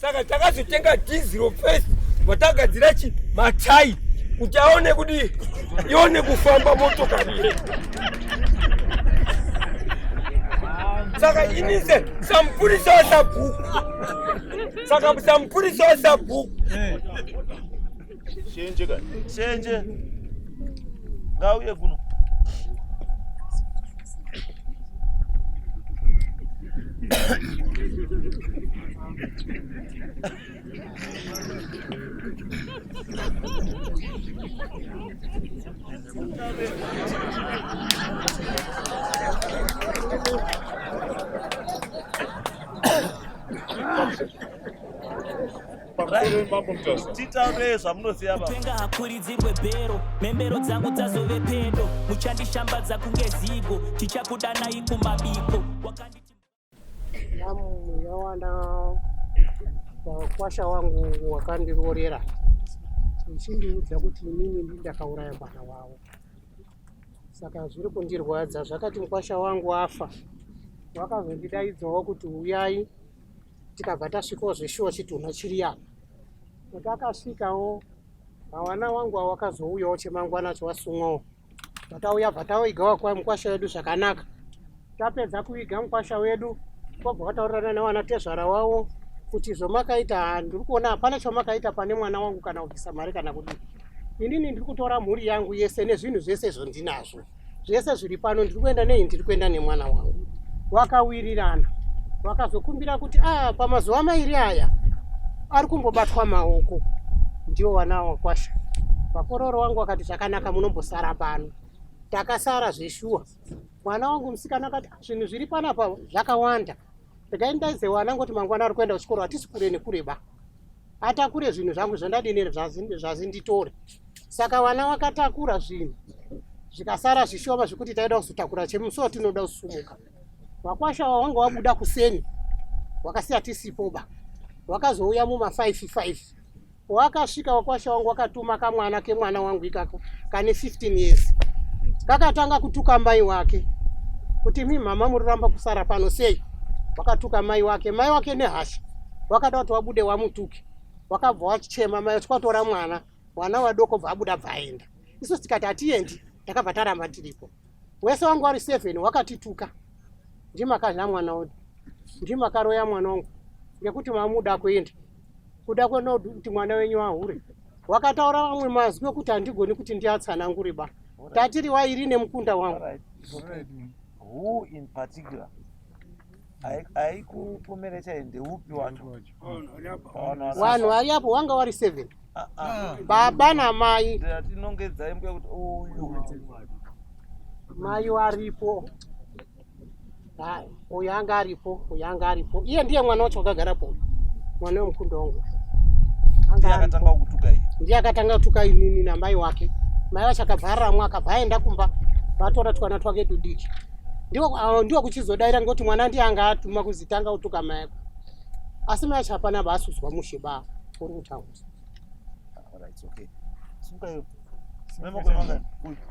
Saka takazotenga dhiziro first vatagadzira chi matai kuti aone kuti ione kufamba motokari yedu. Saka ini se samupurisa wasabhuku, saka samupurisa wasabhuku Shenje ka. Shenje. Ngauye kuno. Titaurei zvamunoziva baba. Kupenga hakuridzirwe bhero, mhembero dzangu dzazove pedo, muchandishambadza kunge zigo, tichakudanai kumabiko. Wakanditi Yamu yawana vakwasha wangu wakandiroorera uchindiudza kuti inini ndindakauraya mwana wavo. Saka zviri kundirwadza zvakati mukwasha wangu afa wakazondidaidzawo kuti uyai tikabva tasvikawo zveshuwa chitunha chiri apa patakasvikawo vawana wangu awakazouyawo chemangwana acho wasumwawo vatauya bva tavigawo kwa mukwasha wedu zvakanaka tapedza kuviga mukwasha wedu kwabva wataurirana newana tezvara wavo kuti zvomakaita ndiri kuona hapana chomakaita pane mwana wangu kana kubvisa mari kana kudii inini ndiri kutora mhuri yangu yese nezvinhu zvese zvondinazvo zvese zviri pano ndiri kuenda nei ndiri kuenda nemwana wangu wakawirirana wakazokumbira kuti a ah, pamazuva mairi aya ari kumbobatwa maoko ndiwo wana wakwasha vakororo wangu wakati zvakanaka munombosara pano takasara zveshuwa mwana wangu musikana akati ah, zvinhu zviri panapa zvakawanda regai ndaidze wana ngoti mangwana ari kuenda kuchikoro hatisi kure nekureba atakure zvinhu zvangu zvandadini zvazinditore saka vana vakatakura zvinhu zvikasara zvishoma zvekuti taida kuzotakura chemusuwo tinoda kusumuka vakwasha wanga wabuda kuseni wakasiya tisipoba wakazouya muma 5 5 wakasvika wakwasha wangu wakatuma kamwana kemwana wangu ikako kane 15 years kakatanga kutuka mai wake kuti mi mama muriramba kusara pano sei wakatuka mai wake mai wake nehasha wakada kuti wabude wamutuke wakabva wachema mai watora mwana wana wadoko bva abuda bva aenda isu tikati hatiendi takabva taramba tiripo wese wangu wari seven wakatituka ndimakadya mwana wedu ndimakaroya mwana wangu ngekuti mamuda kuenda kuda kuti mwana wenyu ahure wakataura vamwe mazwi ekuti handigoni kuti ndiatsanangure ba tatiri wairi nemukunda wangu who in particular aikupomera chai ndeupi wacho vanhu vari apo wanga wari seven ah, ah. baba namai tinongedzai mbuya kuti uyu mai waripo uyu anga aripo uyu anga aripo iye ndiye mwana wacho wakagara po mwana wemukunda wangu ndiye akatanga kutuka inini namai wake mai vacho akabva aramwa akabva aenda kumba vatora twana twake tudiki ndiwo kuchizodaira ngekuti mwana ndiye anga atuma kuzitanga kutuka mai ako asi mai acho hapana baasuzwa mushe ba uri kutaura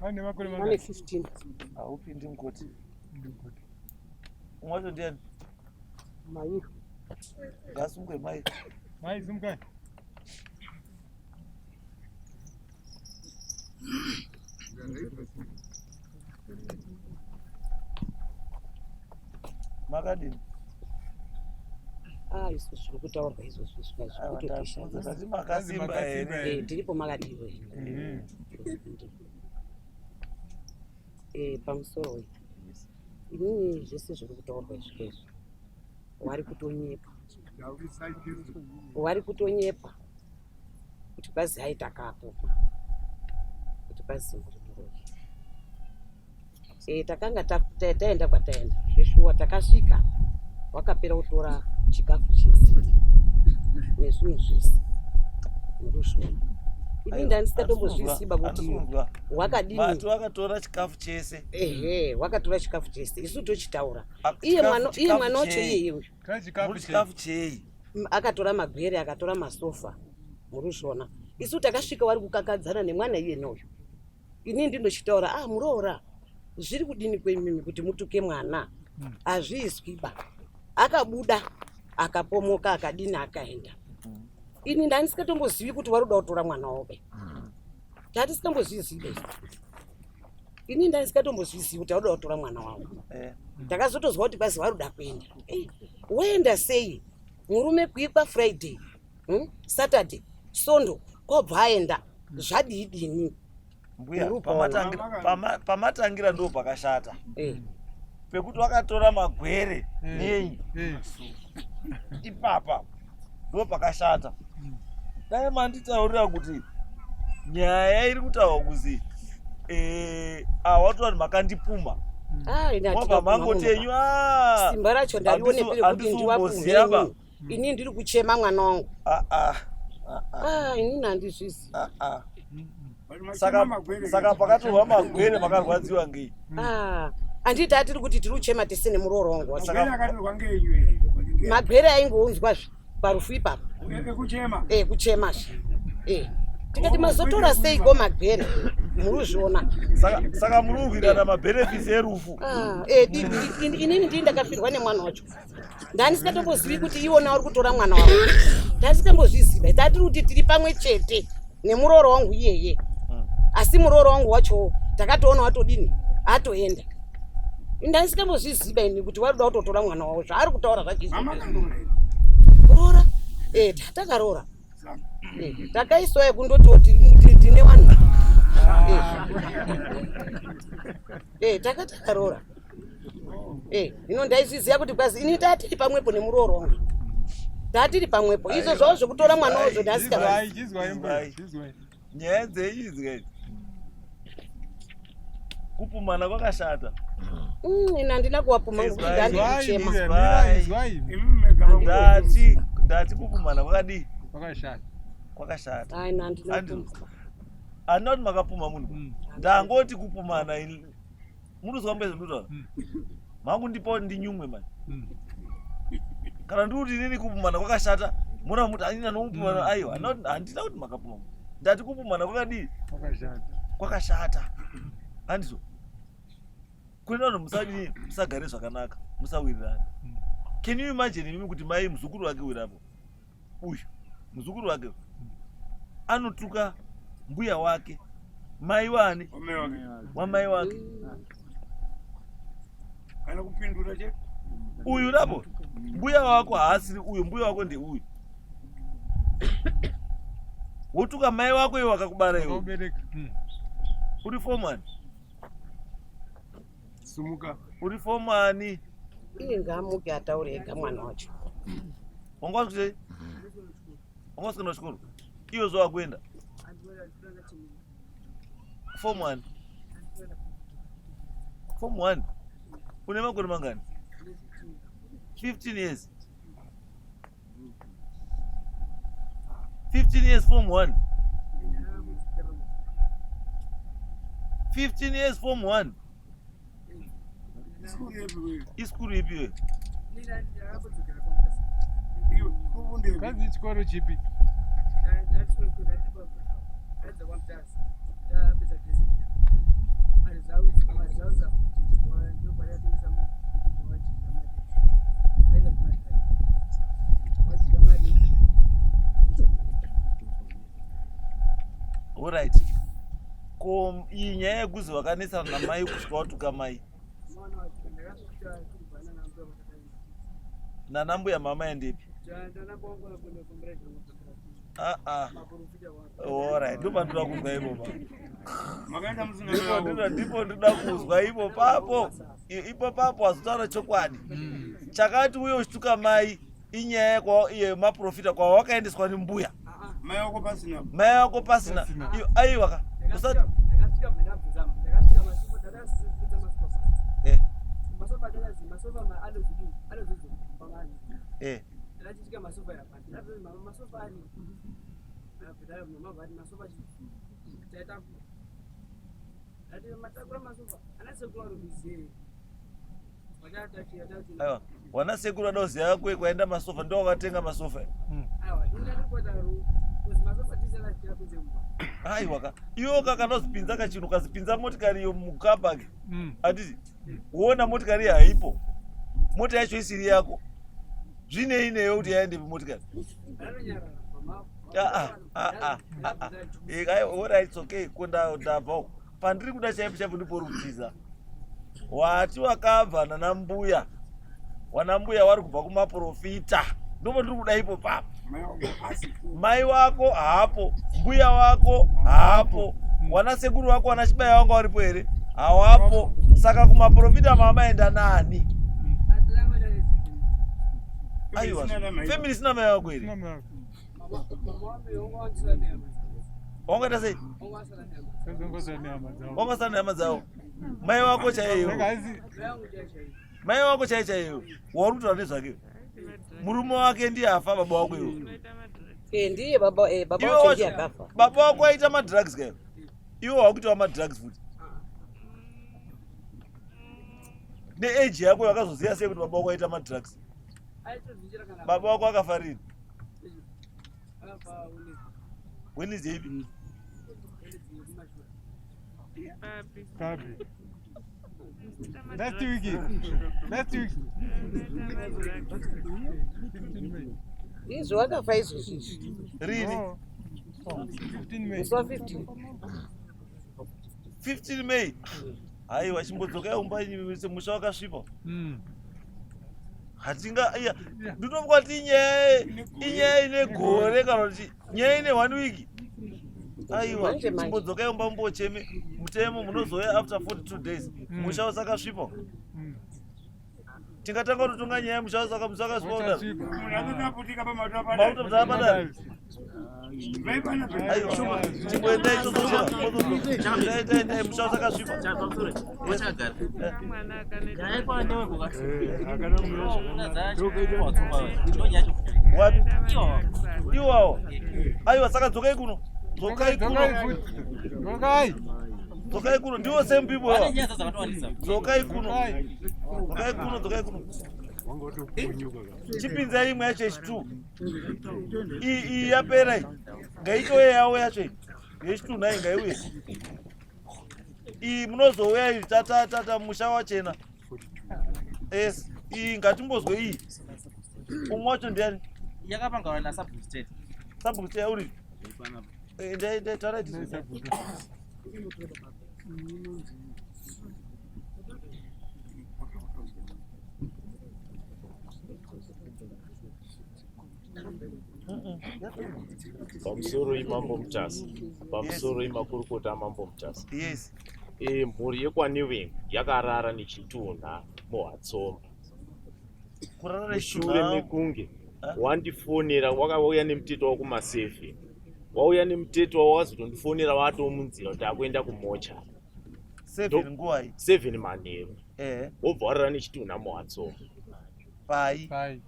ane 15 haupindi mukoti umwe wacho ndiani mai ngasungwe mai mai sumukai makadini Ah, isu zviri kutaurwa izvozvi zvikutotishamisa makasimba here eh, tiripo makadiwe mm-hmm. eh, pamusoro uyu inini zvese zviri kutaurwa izvi izvi wari kutonyepa wari kutonyepa kuti kwazi hai takapopa kuti kwazi muri muroyi e, takanga taenda kwataenda zveshuwa takasvika wakapera kutora chikafu chese nezvinhu zvese muruzvona ini ndandisitatombozviziva kuti wakadini wakatora chikafu chese ehe wakatora chikafu chese isu tochitaura iye mwana wacho iyeye uyu chikafu chei akatora magwere akatora masofa muruzvona isu takasvika wari kukakadzana nemwana iyene uyu ini ndinochitaura ah muroora zviri kudini kwemimi kuti mutuke mwana hmm. hazviizwi ba akabuda akapomoka akadini akaenda. Ini ndandisikatombozivi kuti wari kuda kutora mwana wavo be. Ndatisingambozvizivi be. Ini ndandisingatombozvizivi kuti wari kuda kutora mwana wavo. Ndakazotozwa kuti kwazi wari kuda kuenda. Woenda sei? Murume kuikwa Friday, Saturday, Sondo kwabva aenda. Zvadii dini? Mbuya, pamatangira ndo pakashata pekuti wakatora magwere nei ipapa ndo pakashata. Dai manditaurira kuti nyaya iri kutaurwa kuzi awatora makandipuma wabva mangoti enyu simba racho ndarione piri kuti ndiwapume ini ndiri kuchema mwana wangu. Inini handizvizi. Saka pakatorwa magwere makarwadziwa ngei? Handiti atiri kuti tiri kuchema tese nemurooro wangu. Magwere aingounzwazve parufu ipapo. Kuchemazve. Tikati mazotora seiko magwere muruzviona. Saka muri kurwirana mabenefits erufu. Inini ndii ndakafirwa nemwana wacho. Ndandisikatombozivi kuti iwona uri kutora mwana wangu. Ndandisingambozviziva. Tatiri kuti tiri pamwe chete nemurooro wangu iyeye. Asi murooro wangu wacho takatoona watodini atoenda. Ndandisingambozviziva ini kuti wari kuda kutotora mwana wavo zvaari kutaura zvacho. Roora? Takaroora. Takaiswa yekundoti tine vanhu. Takatakaroora. Ino ndaizviziva kuti kwazi ini tatiri pamwepo nemurooro wangu. Tatiri pamwepo. Izvo zvavo zvekutora mwana wazvo ndasika. Nyaya dzeizwe. Kupumana kwakashata. Ini handina kuwapuma ngekuti ndandikuchema. Ndati kupumana kwakadii? Kwakashata. Handina kuti makapuma munhu. Ndangoti kupumana munozwa mbezvo ndinotaura. Mangu ndipo ndinyumwe mani. Kana ndiri kuti inini kupumana kwakashata, mona muti handina nomupumana aiwa, handina kuti makapuma. Ndati kupumana kwakadii? Kwakashata. Handizvo. Kune vanhu musadii, musagare zvakanaka, musawirirana. Can you imagine imimi kuti mai muzukuru wake wirapo? Uyu muzukuru wake anotuka mbuya wake, mai wani wamai wake. Kana kupindura che uyu rapo mbuya wako haasiri uyu, mbuya wako ndeuyu. Wotuka mai wako iwe wakakubara iwe. Uri form 1. Sumuka. Uri form 1. Iye ngaamuke ataure ega mwana wacho. Wanga wasikuti? Wanga wasikuenda kuchikoro? Iwe zuva wakuenda? Form 1. Form 1. Une makore mangani? 15 years. 15 years form 1. 15 years form 1. Iskuru ipi iwe? Kazi chikoro chipi? Alright. Ko iyi nyaya yekuzi wakanesana namai kusvika watuka mai nanambuya mama endepi? Alright, ndopandinoda kuzwa ipo pa. Ndipo ndinoda kuzwa ipo papo. Ipo papo wazotaura chokwadi. Chakati uye uchituka mai inyaya yemaprofita kwawakaendeswa nembuya. Mai wako pasina. Mai wako pasina. Aiwa ka. Usati Aiwa, wana sekuru vada kuziva kwe kwaenda masofa, ndo wakatenga masofa. Aiwa ka, iwe kakanozipinza kachinhu ukazipinza motikari iyo mukabag. Handiti uona motikari haipo, mota yacho isiri yako, zvinei newe kuti yaendepi motikari? Ah, ah, ah, ah, ah. Eh, ai, alright, it's okay. Ko ndabva uko. Pandiri kuda chaipo chaipo ndipo uri kutiza. Wati wakabva nana mbuya. Wana mbuya wari kubva kumaprofita. Ndipo ndiri kuda ipo papa. Mai wako haapo, mbuya wako haapo, wana sekuru wako wana chibaya wanga waripo here? Hawapo. Saka kumaprofita mamaenda nani? Aiwa. Family isina mai wako here? Wangaita sei? Wangasara nehama dzavo. Mai wako chaiyo. Mai wako chaiyo chaiyo. Wauri kutaura nezvake. Murume wake ndiye afa baba wako iwe. Eh, ndiye baba eh, baba wake ndiye akafa. Baba wako aita madrugs kayo. Iwe wakuitawo madrugs futi. Neage yako wakazoziva sei kuti baba wako aita madrugs? Baba wako akafa rini? Wednesday ipi? Papi. Last week. Last week. Izvo wakafa izvozvi izvi. Rini? 15 May. Musi wa 15. 15 May. Haiwa chimbodzokai kumba musha wakasvipa. Hatinga iya ndinofunga kuti inyaya inyaya ine gore kana kuti nyaya ine one week. Aiwa Manje manje. chimbodzokai kumba mumbocheme mutemo munozouya after 42 days. Musha usakasvipa. Tingatanga kutotonga nyaya musha usakasvipa kudaro. Mauto mzaapadare. Aiwa chimboendai tozochera. Endai endai endai musha usakasvipa. Wapi? Iwawo. Aiwa saka dzokai kuno. Dzokai kuno. Dzokai. Dzokai kuno. Ndiwo same people ava. Dzokai kuno. Dzokai kuno, dzokai kuno. Chipinzai imwe yacho yechitu. Iyi iyi yapera iyi. Ngaitouye yawo yacho iyi. Yechitu nhai ngaiuye. Iyi munozouya iyi tata tata musha wachena. Yes, iyi ngatimbozwe iyi. Umwe wacho ndiani? Yakapangwa nasabhuku chete. Sabhuku chete uri. Eh, ndai ndai taura tizo. Pamusoro imambo Mutasa. Pamusoro imakurukota amambo Mutasa. Yes. E, mhuri yekwaNewing yakarara nechitunha muHatsomba. Kurara Mushure nechitunha. mekunge wandifonera wakauya nemuteto wako kumasefi. Wauya nemuteto wako wakazotondifonera watomunzira kuti akuenda kumocha. 7 nguwai? 7 manheru. Eh. Wobva warara nechitunha muHatsomba. Pai. Pai.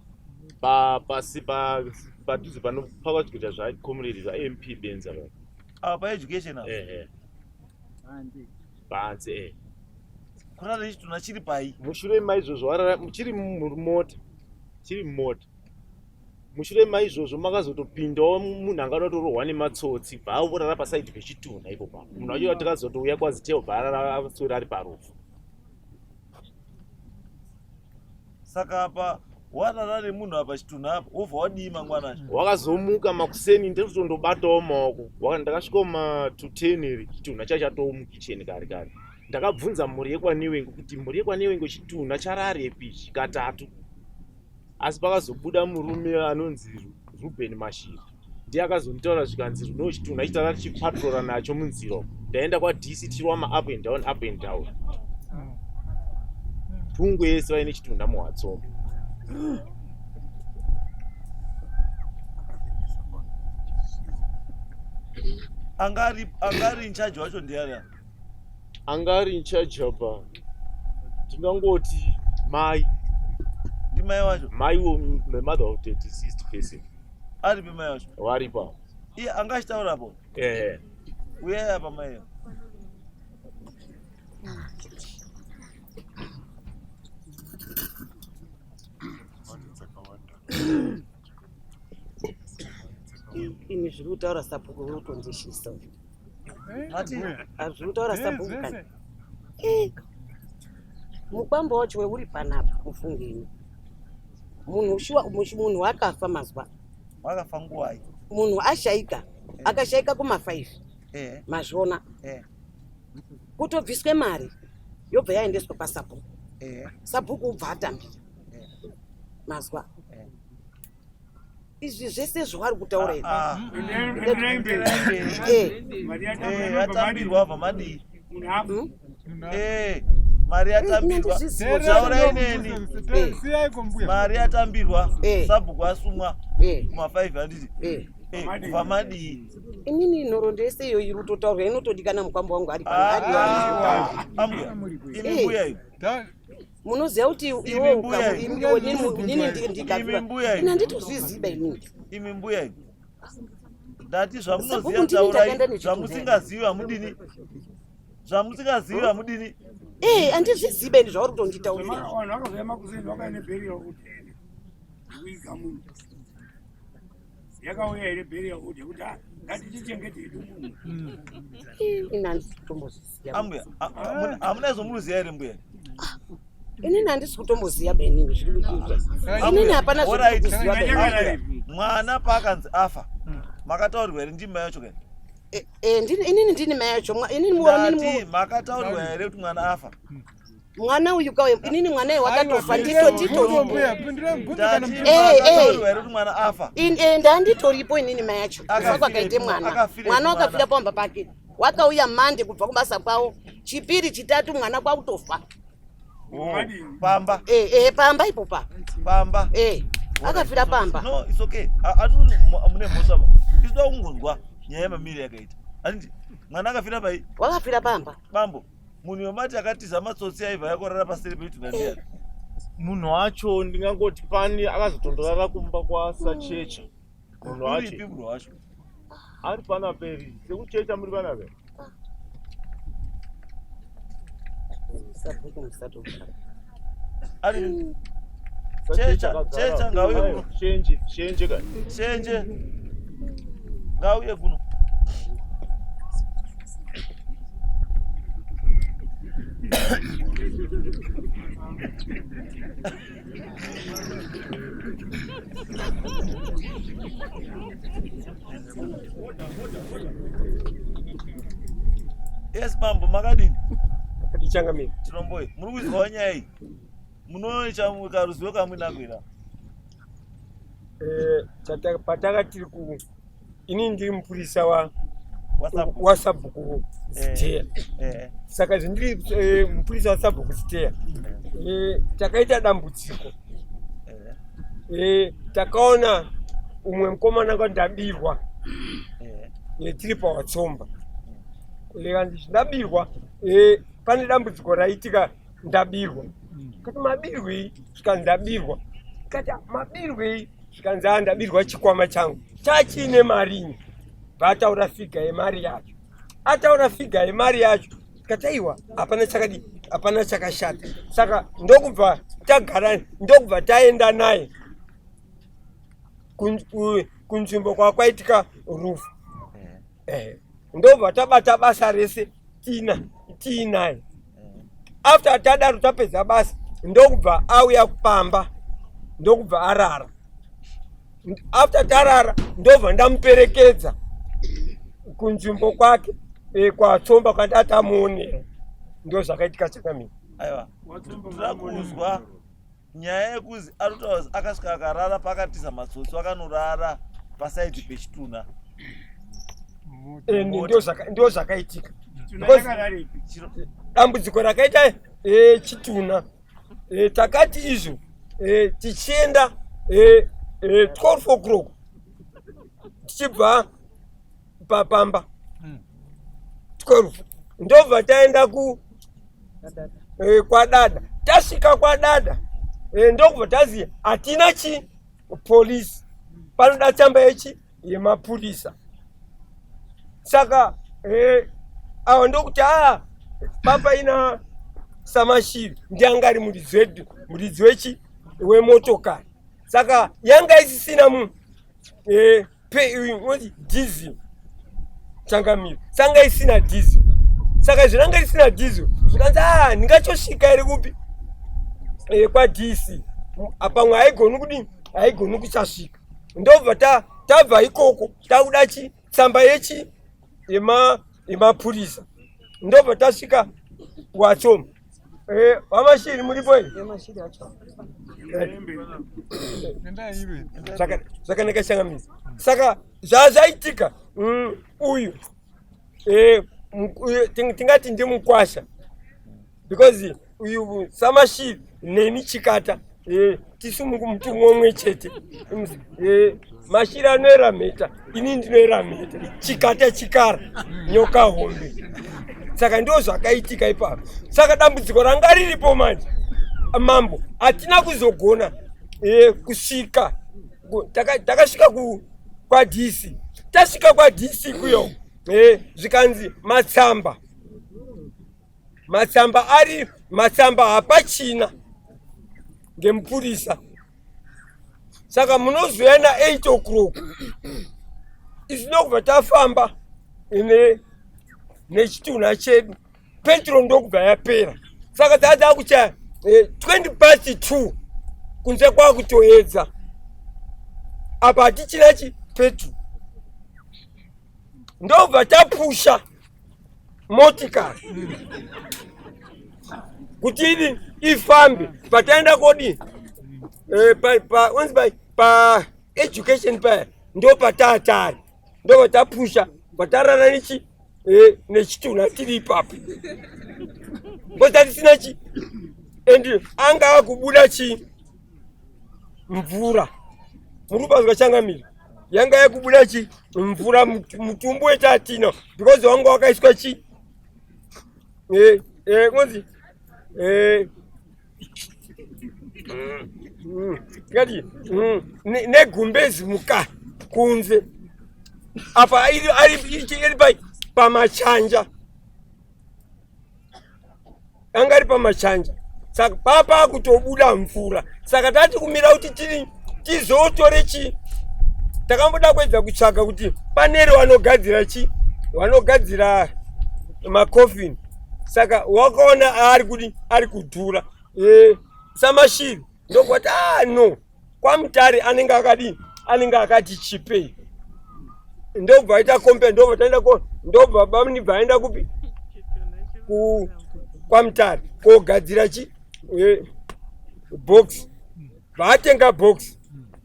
Pa pasi pa padhuze panopakwa kuita zva comrade zva MP Benza pa. Ah, pa education apa. Ehe. Panze eh. Kurara nechitunha chiri pai? Mushure maizvozvo warara chiri mumota. Chiri mumota. Mushure maizvozvo makazotopindawo munhu angada kutorohwa nematsotsi bva avorara pasaidhi pechitunha ipo papo. Munhu wacho takazotouya kwaziteo bva arara aswera ari parufu. Saka apa warara nemunhu apa chitunha apa wobva wadii mangwana acho? Wakazomuka makuseni ndikutondobatawo maoko. Ndakasvika ma to 10 iri chitunha chacho chatoo mukicheni kare kare. Ndakabvunza mhuri yekwaNewengo kuti mhuri yekwaNewengo chitunha chararepi ichi katatu. Asi pakazobuda murume anonzi Ruben Mashiri ndiye akazonditaura zvikanzi no chitunha ichi tanga tichipatrora nacho munzira umu. Ndaenda kwaDC tichirwa ma up and down up and down. Pungwe yese vaine chitunha muHatsomba. Angari angari in charge wacho ndiani? Anga ari in charge apa ndingangoti mai. Ndimai wacho? Mai the mother of the deceased person. Aripi mai wacho? Varipo apo. Iye anga achitaura apo? Eh. Uyai apa mai. Ini zviri kutaura sabhuku uri kutondishisa uyu. Mati? Zviri kutaura sabhuku kani. Eh. Mukwambo wacho weuri panapa mufungeni. Munhu shuwa munhu akafa mazwa. Wakafa nguvai? Munhu ashaika, akashaika kuma 5. Mazviona? Kutobviswe mari yobva yaendeswa kwasabhuku. Sabhuku ubva atambira. Mazwa? Izvi zvese zvavari kutaura izvi. Ah, ah. Yatambirwa abva madii? Mari yatambirwa, taurai neni. Mari yatambirwa, sabhuku asumwa kuma 5 handiti? Kubva madii? Inini nhoroondo yese iyoyi iri kutotaurwa inotodikana mukwambo wangu ari pano. Ambuya, imi mbuya imi. Munoziva kuti iwe inini ndikafira ini handitozviziva inini. Imi mbuya imi. Ndati zvamunoziva taurai, zvamusingazivi hamudini. Zvamusingazivi hamudini. Eh, handizvizive ini zvauri kutonditaurira. Vanhu vakazouya makuseni vakaine burial order kuiga munhu. Yakauya here burial order yekuti ah, ngatichichengete hedu munhu. Ini handisi kutombozviziva. Ambuya, hamuna izomuruziva here mbuya? Inini handisi kutomboziva benini zviri kuitika. Inini hapana zvandiri kuziva benini. Mwana paakanzi afa, makataurirwa here ndimi mai vacho kani? Inini ndini mai yacho. Inini Ndati makataurirwa here kuti mwana afa? Mwana uyu kauya, inini mwana uyu wakatofa nditoripo. Ndati here kuti mwana afa? Ndanditoripo inini mai yacho. Kufa kwakaite mwana. Mwana wakafira pamba pake. Wakauya Mande kubva kubasa kwavo. Chipiri, chitatu mwana kwakutofa. Pamba. Pamba ipo pa. Pamba. Akafira pamba. No, it's okay. Aturi mune mhosva ba. Isu kungonzwa nyaya yemamiri yakaita. Anditi mwana akafira pai? Wakafira pamba. Bambo, munhu wemati akatiza matsotsi aibva yakorara paseri pechitunha ndiani? Munhu wacho ndingangoti pani akazotondorara kumba kwaSachecha. Munhu wacho. Uripi munhu wacho? Ari panapa eri. Sekuchecha muri panapa. Sabhuku musatogara. Ari Checha, Checha ngauye kuno. Chenje, chenje kani. Chenje. Ngauye kuno. Yes, mambo, makadini? Tichangamire. Tinomboyi, muri kuzwa nyaya iyi? Munoita karuzivo kamuinako here? Pataka tiri ku inini ndiri mupurisa wa wasabhuku Ziteya. Saka zvindiri mupurisa wasabhuku Ziteya, takaita dambudziko. Takaona umwe mukomana nga ndabirwa tiri paWatsomba. Kanzi ndabirwa, pane dambudziko raitika, ndabirwa. Kati mabirwei? Zvikanzi ndabirwa. Kati mabirwei? Zvikanzi a ndabirwa chikwama changu chachine marini. Vataura figure yemari yacho. Ataura figure yemari yacho, kati aiwa, hapana chakadi, hapana chakashata. Saka ndokubva tagara, ndokubva taenda naye kunzvimbo kwakwaitika rufu. Ndobva tabata basa rese tiinaye. After tadaro tapedza basa, ndokubva auya kupamba, ndokubva arara. After tarara, ndobva ndamuperekedza kunzvimbo kwake kwaTsomba kwandatamuonera. Ndo zvakaitika chakamira. Aiwa, toda kuzwa nyaya yekuzi arutaura akasvika akarara pakatiza matsotsi, akanorara pasaidi pechitunha. Ndo zvakaitika. Dambudziko rakaita chitunha, takati izvo tichienda 12 o'clock tichibva papamba 12, ndobva taenda ku kwadada. Tasvika kwadada, ndokubva taziya hatina chi polisi, panoda tsamba yechi yemapurisa. Saka awa ndokuti aa papa ina Samashiri ndianga ari muridzi wedu, muridzi wechi wemotokari. Saka yanga isisina mu diesel changamiro, sanga isina diesel. Saka izvo ranga risina diesel, zvikanzi a ndingachosvika here kupi kwaDC, pamwe haigoni kudini, haigoni kusasvika. Ndobva ta Tabva ikoko takuda chi tsamba yechi yemapurisa ndobva tasvika watsoma. Eh, vamashiri muripo here? Zvakanaka changamisa. Saka zvazvaitika uyu eh, tingati ndimukwasha because uyu samashiri neni chikata eh, tisu mutumwa umwe chete. Eh, mashiri anoera mheta, ini ndinoera mheta, chikata chikara, nyoka hombe. Saka ndo zvakaitika ipapo. Saka dambudziko ranga riripo manje mambo, hatina kuzogona eh, kusvika takasvika kwaDC. Tasvika kwaDC kuyo zvikanzi matsamba matsamba ari matsamba hapachina ngemupurisa. Saka munozouya na 8 o'clock isu ndokubva tafamba nechitunha chedu, petrol ndokubva yapera. Saka tadza kuchaya 20 past 2 kunze kwakutoedza, apa hatichina chi petrol, ndobva tapusha motikari kuti idi ifambe. Pataenda kodi pa education paya ndo pataatari, ndo patapusha patarara nechi nechitunha tiri ipapo, because chi and anga akubuda chi mvura muri kubazwa changamira, yanga yakubuda chi mvura mutumbu wetatina because wanga wakaiswa chi ngonzi tikati negumbezi muka kunze apa iri pamachanja, anga ari pamachanja. Saka papa kutobuda mvura, saka tati kumira kuti tiri tizotore chi takamboda kuedza kutsvaga kuti panere vanogadzira chi vanogadzira makofini. Saka wakaona ari kudi ari kudhura samashiri, ndokuti ah no, kwaMutare anenge akadii, anenge akati chipei. Ndobva aita kombe, ndobva taenda ko, ndobva bamni bva aenda kupi kwaMutare kogadzira chi box, vaatenga box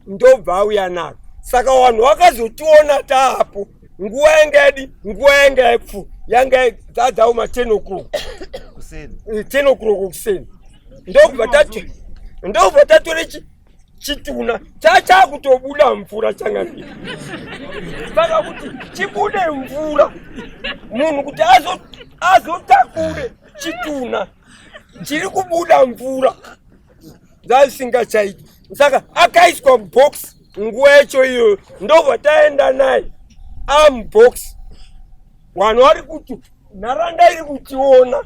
ndobva auya naro. Saka vanhu vakazotiona taapo nguva yanga yadi nguva yanga yapfu yanga dzadzauma 10 o'clock 10 o'clock kuseni, ndobva tatore chituna chachakutobuda mvura changamira. Saka kuti chibude mvura munhu kuti azotakure chituna chiri kubuda mvura zvazisingachaiti. Saka akaiswa mubox nguva yacho iyoyo, ndobva taenda naye amubox. Vanhu vari kuti nharaunda iri kutiona,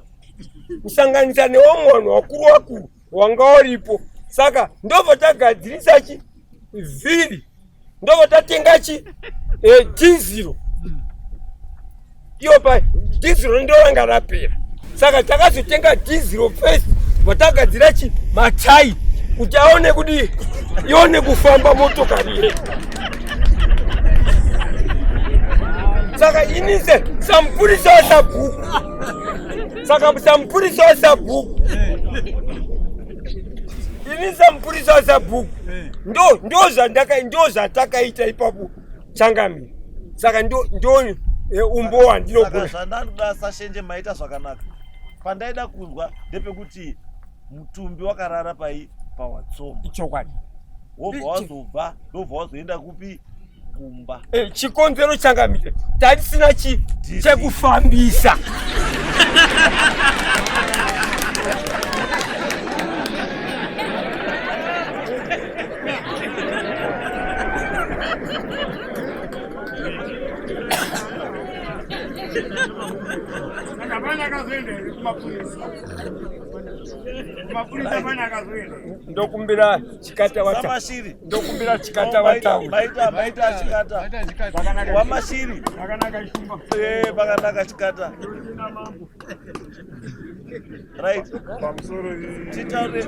kusanganisa nevamwe vanhu vakuru vakuru wanga waripo. Saka ndobva tagadzirisa chi vhiri, ndobva tatenga chi dhiziro iyo pa dhiziro ndo ranga rapera. Saka takazotenga dhiziro first, vatagadzira chi matai kuti aone kuti ione kufamba motokari yedu. Saka inise samupurisa wasabhuku, saka samupurisa wasabhuku, ini samupurisa wasabhuku ndo zvandaka ndo zvatakaita ipapo changamira. Saka ndo umbo wandinogona. Zvandanoda sashenje maita zvakanaka. Pandaida kunzwa ndepekuti mutumbi wakarara pai pawatsoma. Ichokwadi. Wobva wazobva ndobva wazoenda kupi kumba. Chikonzero changamire tatisina chi chekufambisa. Ndokumbira chikata wata. Samashiri. Ndokumbira chikata wataura. Maita maita chikata. Wamashiri. Zvakanaka Ishumba. Pakanaka chikata. Right. Pamusoro titaure.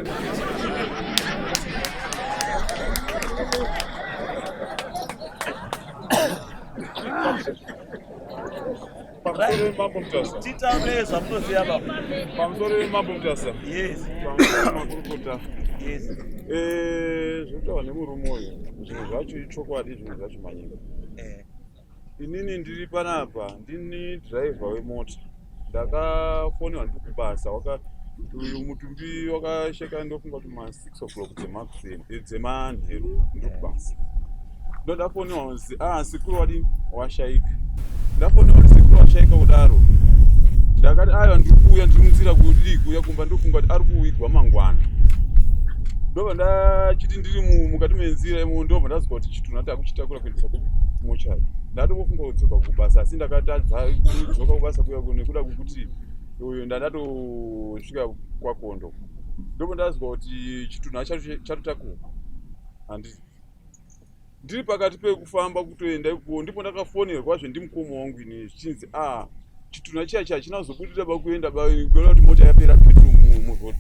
Pamusoro wemambo Mutasa. Titaure zvamunoziva baba. Pamusoro wemambo Mutasa. Yes. Pamusoro wemakurukota. Yes. Eh, zvinotaurwa nemurume uyu zvimwe zvacho ichokwadi zvimwe zvacho manyika. Eh. Inini ndiri panapa ndini driver wemota. Ndakafonerwa ndiri kubasa waka uyu mutumbi wakasheka ndofunga kuti ma 6 o'clock dzemakuseni eh, dzemanheru ndiri kubasa. Ndodafonerwa kunzi ah sekuru wadini washaika. Ndafonerwa kuti sekuru washaika kudaro. Ndakati aiwa ndiri kuuya ndiri munzira kudii kuuya kumba ndofunga kuti ari kuwigwa mangwana. Ndobva ndachiti ndiri mukati menzira imo ndobva ndazwa kuti chitunha takuchitakura kuendesa kumochari. Ndatombofunga kudzoka kubasa asi ndakatadza kudzoka kubasa kuya nekuda kwekuti uyu ndandatosvika kwakondo. Ndobva ndazwa kuti chitunha chacho chatotakurwa. Handiti ndiri pakati pekufamba kutoenda ikoko ndipo ndakafonerwazve ndimukoma wangu ini zvichinzi a ah, chitunha chiya chiya hachina kuzobudirira bakuenda bakuona kuti mota yapera petro muroad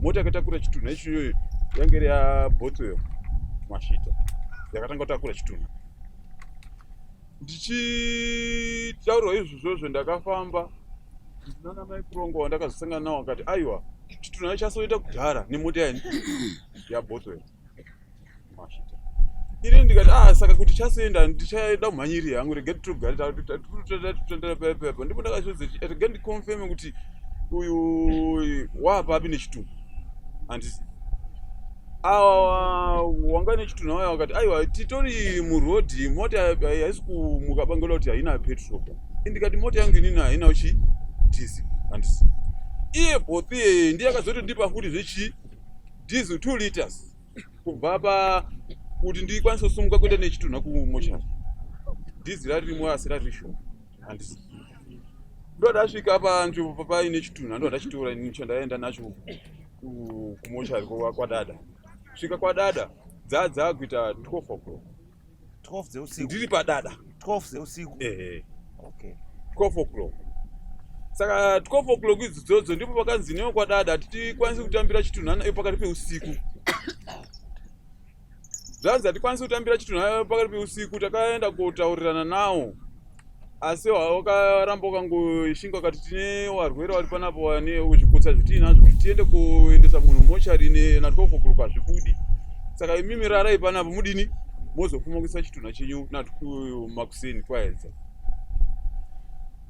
mota yakatakura chitunha ichoyoyo yange iri yabotswell mashita yakatanga kutakura chitunha ndichitaurwa izvozvozvo ndakafamba nana mai kurongo wandakazosangana nawo akati aiwa chitunha chasoita kudhara nemota yani yabotswell mashita ini ndikati ah saka kuti chasoenda ndichaenda kumhanyiri yangu rega titogare tatotandara paya paya ndipo ndakazodza rega ndiconfirme kuti uyu waapapi nechitunha handisi awa wanga nechitunha waya wakati aiwa titori murodhi mota haisi kumuka bangela kuti haina petrol ndikati mota yangu inini haina uchi diesel handisi iye both iyeye ndiye akazotondipa futi zvechi diesel 2 liters kubva pa kuti ndikwanise kusumuka kuenda nechitunha kumochari dhizi raririmo asi rari shoma handisi ndodasvika panzvimbo paine chitunha ndodachitora ini chandaenda nacho kumochari kwadada svika kwadada dzaa dzakuita 12 o'clock 12 dzeusiku ndiri padada 12 dzeusiku ehe okay 12 o'clock saka 12 o'clock idzodzo ndipo pakanzi newe kwadada hatikwanisi kutambira chitunha pakati peusiku zvanzi hatikwanisi kutambira chitunha pakati peusiku takaenda kotaurirana nawo asi wakaramba ukangoshinga ukati tine warwere wari panapo wane zvikotsa zvatiinazvo kuti tiende kuendesa munhu mochari na 12 o'clock hazvibudi saka imimi rarai panapo mudini mozofuma kuisa chitunha chenyu makuseni kwaedza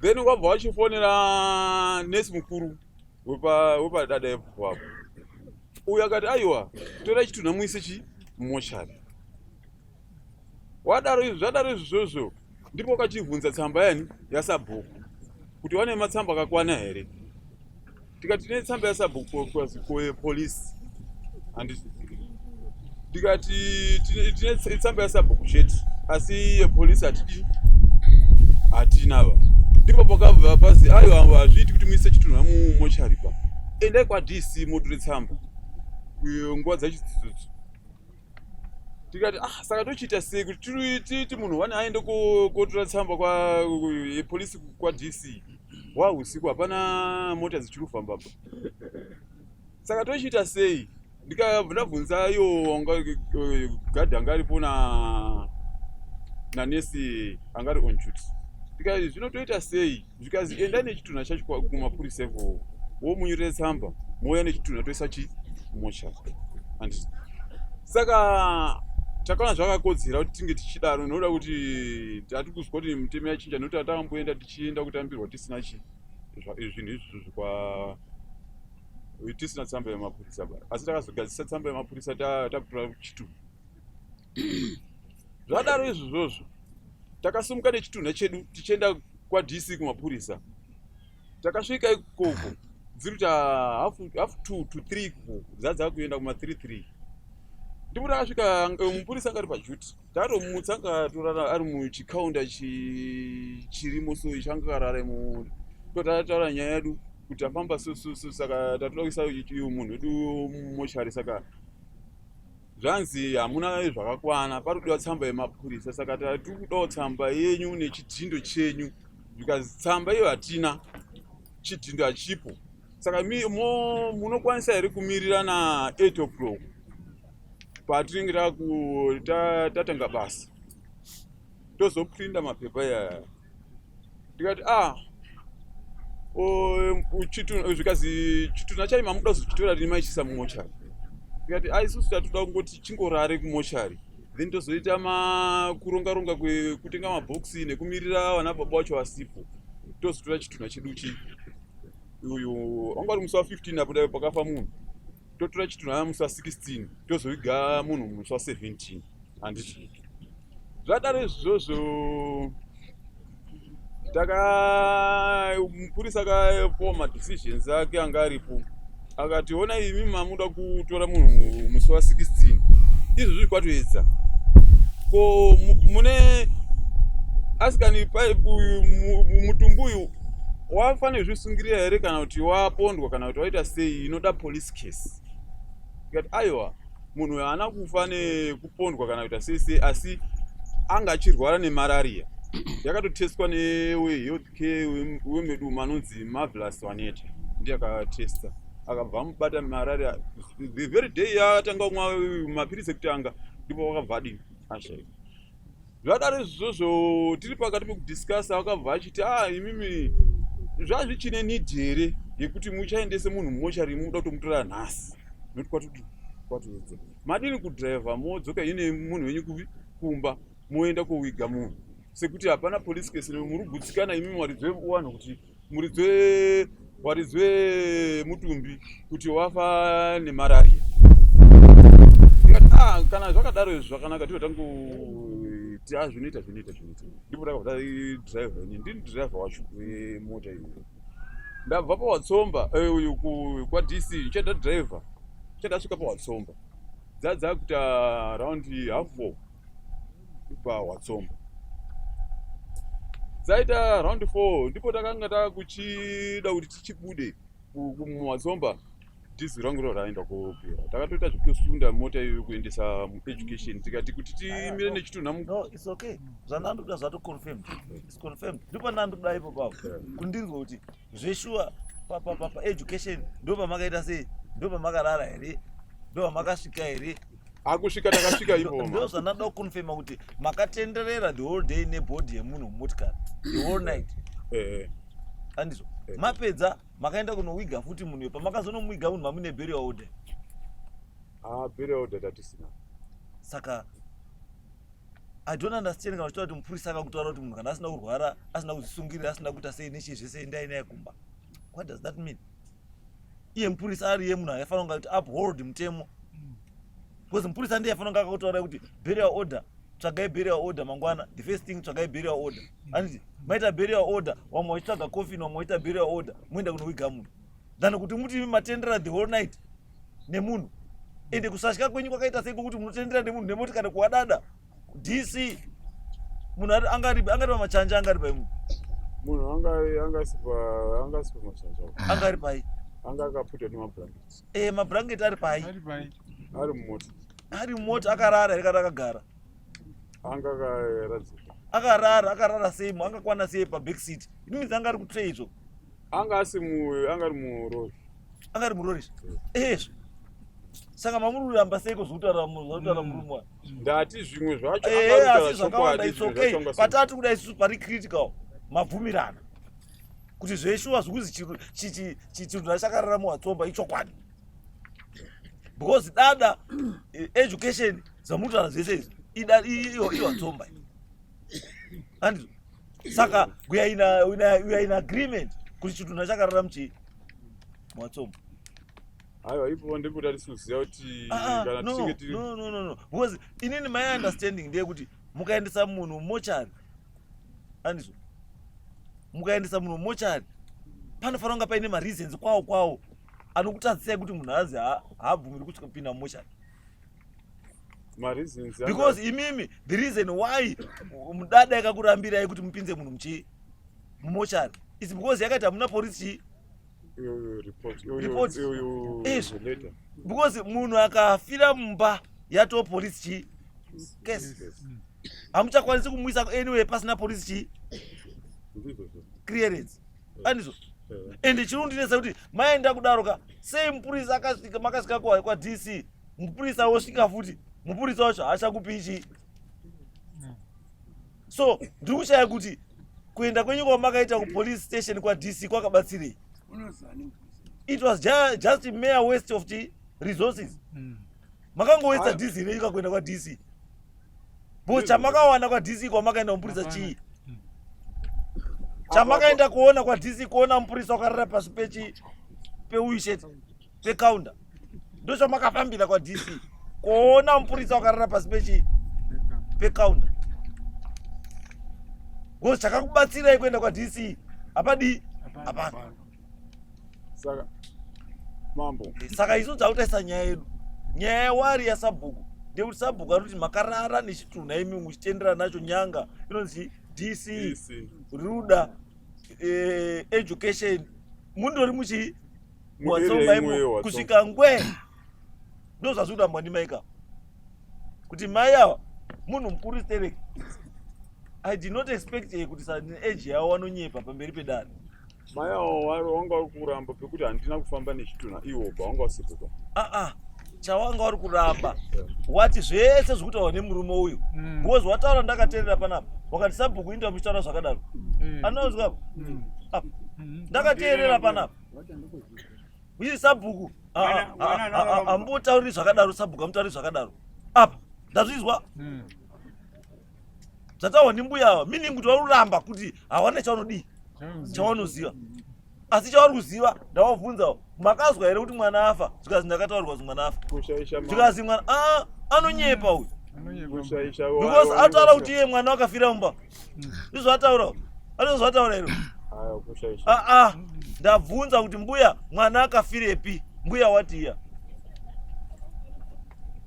then wabva wachifonera nesi mukuru wepadada ipapo uyu akati aiwa torai chitunha muise chi mochari wadaro izvo zvadaro izvozvo ndipo wakachibvunza tsamba yani yasabhuku kuti wane matsamba akakwana here tikati tine tsamba yasabhuku polisi handiti ndikati tine tsamba yasabhuku chete asi yepolisi hatidi hatina va ndipo pakabva pazi aiwa hazviiti kuti muise chitunha mumochari pa endai kwadc motore tsamba nguva dzacho idzodzo tikati ah saka tochiita sei kuti titi munhu wani aende kotora tsamba yepolisi kwadc wahusiku hapana mota dzichiri kufamba pa saka tochiita sei ndikabva ndabvunza iyo gadhi anga aripo na nanesi anga ari on duty ndikati zvino toita sei zvikazi endai nechitunha chacho kumapurisa ikoko womunyorera tsamba mouya nechitunha toisa chi mochari handiti saka takaona zvakakodzera kuti tinge tichidaro nokuda kuti tati kuzwa kuti mitemo yachinja nokuti takamboenda tichienda kutambirwa tisina chi zvinhu izvozvo kwa tisina tsamba yemapurisa ba asi takazogadzisa tsamba yemapurisa takutora chitunha zvadaro izvozvozvo takasimuka nechitunha chedu tichienda kwadc kumapurisa takasvika ikoko dziri kuita half two to three ikoko dzadza kuenda kuma three three ndipo takasvika mupurisa anga ari paduty tatomutsa anga atorara ari muchikaunda chirimo so ichi anga akarara imo totataura nyaya yedu kuti tafamba so so so saka tatoda kuisa munhu wedu mumochari saka zvanzi hamuna zvakakwana pari kudiwa tsamba yemapurisa saka tiri kudawo tsamba yenyu nechidhindo chenyu because tsamba iyo hatina chidhindo hachipo saka munokwanisa here kumirira na 8 o'clock patinenge tatanga basa. Tozoprinda mapepa iyaya. Ndikati ah zvikazi chitunha chacho mamuda kuzochitora rini maichisa mumochari. Ndikati ah isusu tatoda kungoti chingorare kumochari. Then tozoita makuronga ronga kwekutenga mabhokisi nekumirira vana baba vacho vasipo. Tozotora chitunha chedu chi uyu wanga uri musi wa 15 apo dai pakafa munhu. Totora chitunha musi wa 16 tozoviga munhu musi wa 17 handiti zvadaro izvozvo taka mupurisa akapuwa madecisions ake anga aripo akati ona imi mamuda kutora munhu musi wa 16 izvozvi kwatoedza ko mune asikani mutumbi uyu wafanira zvisungirira here kana kuti wapondwa kana kuti waita sei inoda police case tikati aiwa munhu uyu haana kufa nekupondwa kana kuita sei sei asi anga achirwara nemararia yakatotestwa newehealth care wemedu umu anonzi marvelous waneta ndiye akatesta akabva amubata mararia the very day yaatanga kumwa mapiritsi ekutanga ndipo wakabva adini ashaika Zvadaro izvozvo tiri pakati pekudiscussa vakabva vachiti ah imimi zvazvichine need here yekuti muchaendese munhu mumochari muda kutomutora nhasi nokuti kwatodi kwatoedza madini kudriver modzoka ine munhu wenyu kuvi kumba moenda kowiga munhu sekuti hapana police case muri kugutsikana imimi waridzi wevanhu kuti muridzi waridzi wemutumbi kuti wafa nemararia ah, kana zvakadaro izvi zvakanaka tibva tangoti ah, zvinoita zvinoita zvinoita ndipo takabva tadriver ini ndini driver wacho wemota iyo ndabva pawatsomba eh, uyu kwadc ndichada driver chadasvika pawatsomba dzadzakuita round half four pawatsomba dzaita round 4 ndipo takanga takuchida kuti tichibude muwatsomba dhizi rangu ro raenda kopera takatoita zvekutosunda mota iyoyo kuendesa mueducation tikati kuti timire nechitunha no it's okay zvandandoda zvato confirmed it's confirmed ndipo ndandoda ipo papo kundinzwa kuti zveshuwa paeducation ndo pamakaita sei ndo pamakarara here ndo pamakasvika here akusvika takasvika ipo ndo zvandada kuconfirma kuti makatenderera the whole day nebody yemunhu mumotikari the whole night eh. andizvo eh. mapedza makaenda kunowiga futi munhu pamakazonomuwiga munhu mamune burial order ah burial order tatisina saka i don't understand kana uchitaura kuti mupurisa akakutaura kuti munhu kana asina kurwara asina kuzvisungirira asina kuita sei nechii zvese endai naye kumba what does that mean iye mupurisa ari iye munhu aifanira kunge kuti uphold mutemo because mupurisa ndiye aifanira kunge akakutaura kuti burial order tsvagai burial order mangwana the first thing tsvagai burial order anditi maita burial order vamwe vachitsvaga coffin vamwe vachiita burial order moenda kunowiga munhu than kuti muti matendera the whole night nemunhu ende kusatya kwenyu kwakaita sei kwokuti munotendera nemunhu nemotikari kuwadada dc munhu angari angari pamachanja angari pai munhu munhu angari angasi pa angasi pamachanja angari pai anga akaputa nemablankets eh mablanket ari pai ari pai ari mumota ari mumota akarara here kana akagara anga akaradzika akarara akarara sei angakwana sei paback seat it means anga ari kutray izvo anga asi mu anga ari murori anga ari murori ezvo saka mamuri kuramba sei kuzvutaura zvakutaura murume wa ndati zvimwe zvacho eh, asi zvakawanda it's okay patati kuda isusu pari critical mabvumirana kuti zveshuwa zvikuzi chitunhu chakarara muwatsomba ichokwadi because dada eh, education zvamutaura zvese izvi iwatsomba handizvo saka we are in, a, we are in agreement kuti chitunha chakarara muchii muwatsomba aiwa ipo ndipo tatisi kuziva kuti ah, ah, kana tichinge tiri no, no, no, no. because inini my understanding ndeyekuti mukaendesa munhu mochari andizvo mukaendesa munhu mochari panofanira kunga paine mareasons kwawo kwawo anokutadzisai kuti munhu anzi haabvumiri kupinda mumochari mareasons because imimi the reason why mudada yakakurambirai kuti mupinze munhu muchii mumochari is because yakati hamuna polisi chii report izvo because munhu akafira mumba yatoo polisi chii case hamuchakwanisi kumuisa anyway pasina polisi chii clearance andizvo ende chinondinetsa kuti maenda kudaro ka sei mupurisa akasvika makasvika kwadc mupurisa wosvika futi mupurisa wacho haachakupi chii So ndiri kushaya kuti kuenda kwenyu kwamakaita kupolice station kwaDC kwakabatsirei? It was just mere waste of the resources. Makangowesta diesel yenyu kakuenda kwaDC. Bo chamakawana kwaDC kwamakaenda kumupurisa chii? Chamakaenda kuona kwaDC kuona mupurisa wakarara pasi pechi peuyu chete pecounter. Ndochamakafambira kwaDC kuona mupurisa wakarara pasi pechi pecounter. Because chakakubatsirai kuenda kwaDC hapadii hapana. Saka mambo, saka isu dzakutaisa nyaya yedu, nyaya yawari yasabhuku ndekuti sabhuku ari kuti makarara nechitunha imi muchitenderana nacho nyanga inonzi DC, DC. Ruda education mundori muchi Mu area watsomba imweyo imo Watsomba. kusvika ngwe ndozvazviri kurambwa ndimaika kuti mai ava munhu mukuru stereki. I did not expect kuti age yavo vanonyepa pamberi pedare. Mai avo wanga vari kuramba pekuti handina kufamba nechitunha iwoba wanga wasipuka. Aa, chawanga uri kuramba wati zvese zviri kutaurwa nemurume uyu because wataura ndakateerera panapa wakati sabhuku inda muchitaura zvakadaro anozwa apa Apa. Ndakateerera panapa uye sabhuku hambotauri zvakadaro, sabhuku hamutauri zvakadaro apa ndazvizwa zvataurwa ndimbuya ava, meaning kuti vari kuramba kuti hawana chavanodii chavanoziva, asi chavari kuziva ndavabvunza makazwa here kuti mwana afa, zvikazi ndakataurirwa kuti mwana afa, Kushaisha mambo. zvikazi mwana anonyepa uyu Kushaisha because ataura kuti iye mwana wakafira mumba, ndizvo ataura, anozvo ataura iro. Aya kushaisha. Aa, ndabvunza kuti mbuya mwana akafirepi, mbuya wati iya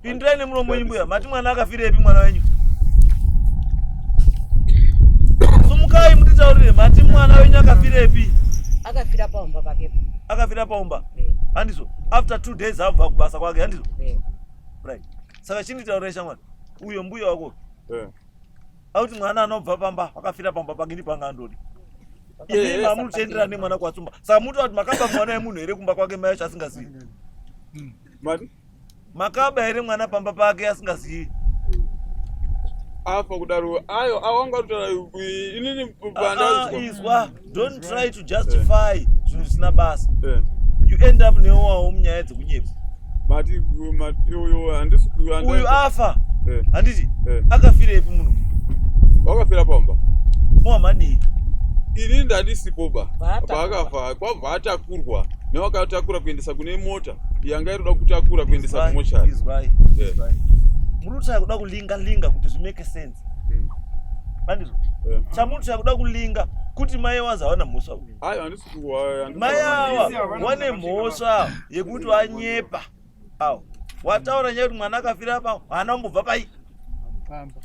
pindurai nemuromo wenyu mbuya, mati mwana akafirepi mwana wenyu, sumukai mutitaurire, mati mwana wenyu akafirepi? Akafira paumba pakepo. Akafira paumba, handizvo? After 2 days abva kubasa kwake, handizvo? Right, saka chinditaurirai shamwari, uyo mbuya wako akuti mwana anobva pamba akafira pamba pake ndipanga andodi imi mamunotenderana nemwana kwatsumba, saka mutoa kuti makaba mwana wemunhu here kumba kwake mai acho asingazivi? Mati Makaba here mwana pamba pake asingazivi? Afa kudaro ayo awanga kutaura inini Ah, izwa, don't try to justify zvinhu zvisina basa, you end up newawo munyaya dzekunyepa. Mati mati uyo handisi Uyu afa, handiti? Akafirepi munhu? Wakafira pamba. Muhamadii? Ini ndandisipo ba. Paatakurwa. Paakafa kwabva atakurwa newakatakura kuendesa kune mota yanga irikuda kutakura kuendesa kumochari. Izwai, izwai, muri kutsvaka kuda kulinga linga kuti zvimake sense, handizvo? Chamuri kutsvaka kuda kulinga kuti mai wazi hawana mhosva. Ayo handisi Mai ava wane mhosva yekuti wanyepa awo wataura nyaya kuti mwana akafira pa haana kumbobva pai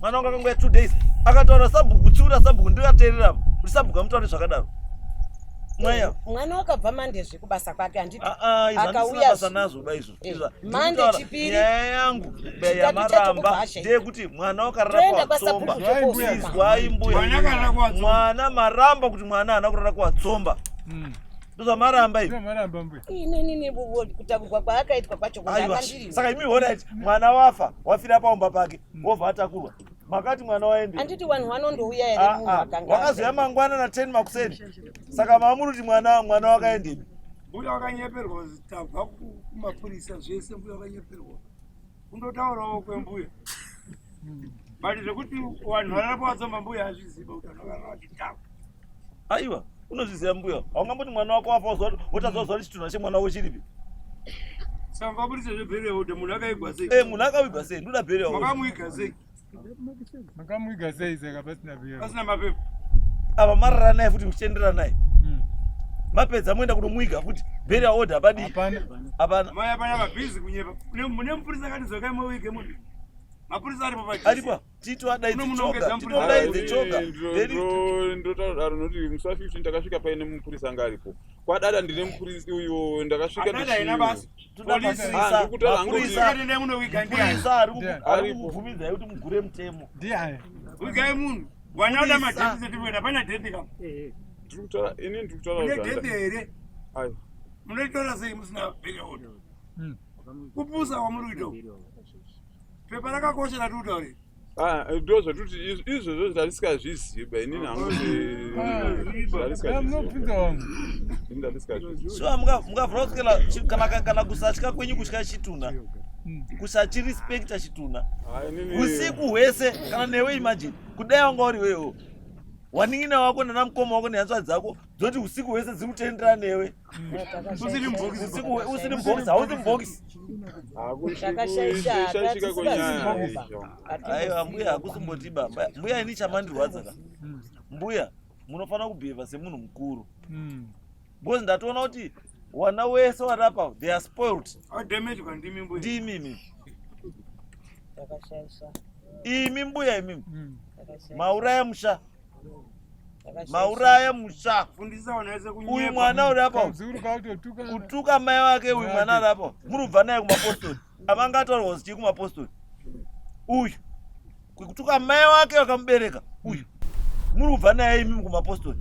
mwana wangu akangoya 2 days, akataura sabhuku kutsiura sabhuku, ndikateerera kuti sabhuku amutauri zvakadaro mai ava. Mwana wakabva mandezve kubasa kwake, handiti? Ah, izvo handisina Akauya basa nazvo ba izvo. Izvo, Mande ndikutaura chipiri. Nyaya yangu Chitatu chacho yamaramba kubva ashaika. ndeyekuti mwana wakarara Toenda kwatsomba. kwasabhuku tokosuma. Izwai mbuya, Mwana akarara kwatsomba. mwana maramba kuti mwana haana kurara kwatsomba, ndozvamaramba izvi. Maramba mbuya. Inini kutakurwa kwaakaitwa kwacho Aiwa, kundakandiriwo. saka imi alright, mwana wafa, wafira paumba pake, wobva atakurwa, makati mwana waende. Handiti vanhu vanondouya here munhu akanga Wakazoya mangwana na10 makuseni, saka mamuri kuti mwana wakaendepi? Mbuya wakanyeperwa kuti tabva kumapurisa zvese, mbuya wakanyeperwa kundotaurawo kwembuya, but zvekuti vanhu varara pawatsomba mbuya azviziva kuti vanhu vakarara vachitamba. Aiwa, unozviziva mbuya, haungamboti mwana wako wafa wotaziva zuva chitunha chemwana wako chiripi. Saka mukabudisa zvebheriya kuti munhu akaigwa sei? Eh, munhu akavigwa sei? Ndoda bheriya. Makamuiga sei? Makamuiga sei saka pasina bheriya? Pasina mapepa. Apa marara naye futi muchitenderana naye, mapedza moenda kunomuiga futi, burial order hapadii? Hapana. Mai apana vabhizi kunyepa. Mune mupurisa akati dzokai muwige munhu, mapurisa aripo pa Aripo, tito adaidze choga, tito adaidze choga. Ndotaura noti musi wa15 takasvika paine mupurisa anga aripo kwadada, ndine mupurisa uyo ndakasvika. Adada haina basa. Toda Polisi. mapurisa. Ndikuti munowiga ndiani? Mapurisa ari kukubvumidzai kuti mugure mutemo. Ndiani? Wigai munhu wanaoda madeath certificate, hapana death kama. Ndiri ini ndiri kutaura Mune zvanda- death here? Aiwa. Munoitora sei musina burial order? Kupusa kwamuri kuita uku. Pepa rakakosha ratiri kutaurira. Ah, ndo zvatuti izvozvo zvandisingazvizivi ba inini hangu shuwa mukavhura kusvikela kana kusatya kwenyu kutya chitunha hmm. kusachirespekta chitunha usiku hwese kana newe imagine kudai wanga uri wewo wanin'ina wako nana mukoma wako nehanzvadzi dzako dzoti usiku hwese dziri kutenderana newe usiri mubhokisi hausi mubhokisi aiwa mbuya hakusimbotiba mbuya ini chamandirwadza ka mbuya munofanira kubhevha semunhu mukuru hmm. because ndatoona kuti wana wese warapa they are spoiled ndimimi imi mbuya imimi hmm. mauraya musha mauraya musha uyu mwana uri apa kutuka mai vake uyu mwana ari apa muri kubva naye kumapostori avangataurwa kuti chii kumapostori uyu kutuka mai wake vakamubereka uyu muri kubva naye imimi kumapostori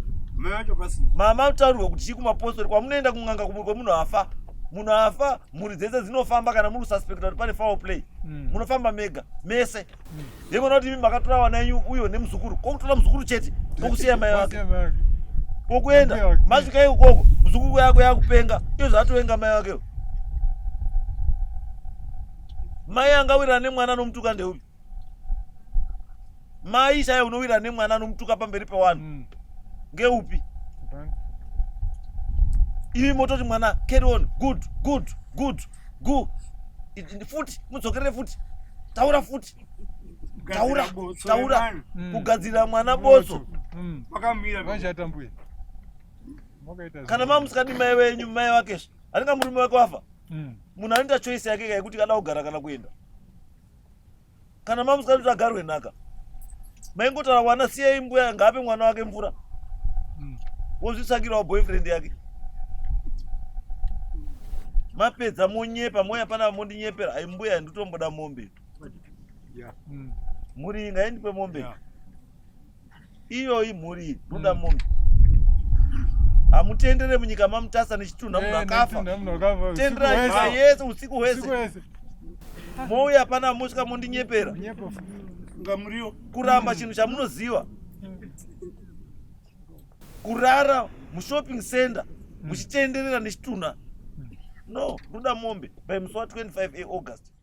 mama mutaurirwa kuti chii kumapostori kwamunoenda kun'anga kwemunhu afa munhu afa mhuri dzese dzinofamba kana muri kususpecta kuti pane foul play mm. munofamba mega mese Ndikuona kuti imi makatora vana yenyu uyo nemuzukuru. Kokutora muzukuru chete kokusiya mai vake. Kokuenda masvika ikoko muzukuru yako yakupenga iyo zvatovenga mai vake. Mai angawirana nemwana anomutuka ndeupi? Mai chaiye unowirana nemwana anomutuka pamberi pewanhu. Mm. Ngeupi? Imi mototi mwana carry on good good good go futi mudzokerere futi taura futi taura taura mm. kugadzirira mwana botso mm. kana mamusikadi mai venyu mai vakezve anenge murume wake wafa mm. munhu anoita choice yake yekuti kada kugara kana kuenda kana mamusikadi kuti agarwe nhaka maingotaura wana siyai mbuya ngaape mwana wake mvura hmm. wozvitsvakirawo boyfriend yake mapedza monyepa moya pana mondinyepera ai mbuya nditombode mombe hmm. mhuri iyi ngaindipe mombe iyoyi mhuri iyi ndoda hmm. mombe hamutendere munyika mamutasa nechitunha munhu eh, akafa tendera nyika yese usiku hwese mouya pana mosvika mondinyepera kuramba chinhu chamunoziva kurara mushopping center muchitenderera nechitunha no ndoda mombe by musi wa 25 august.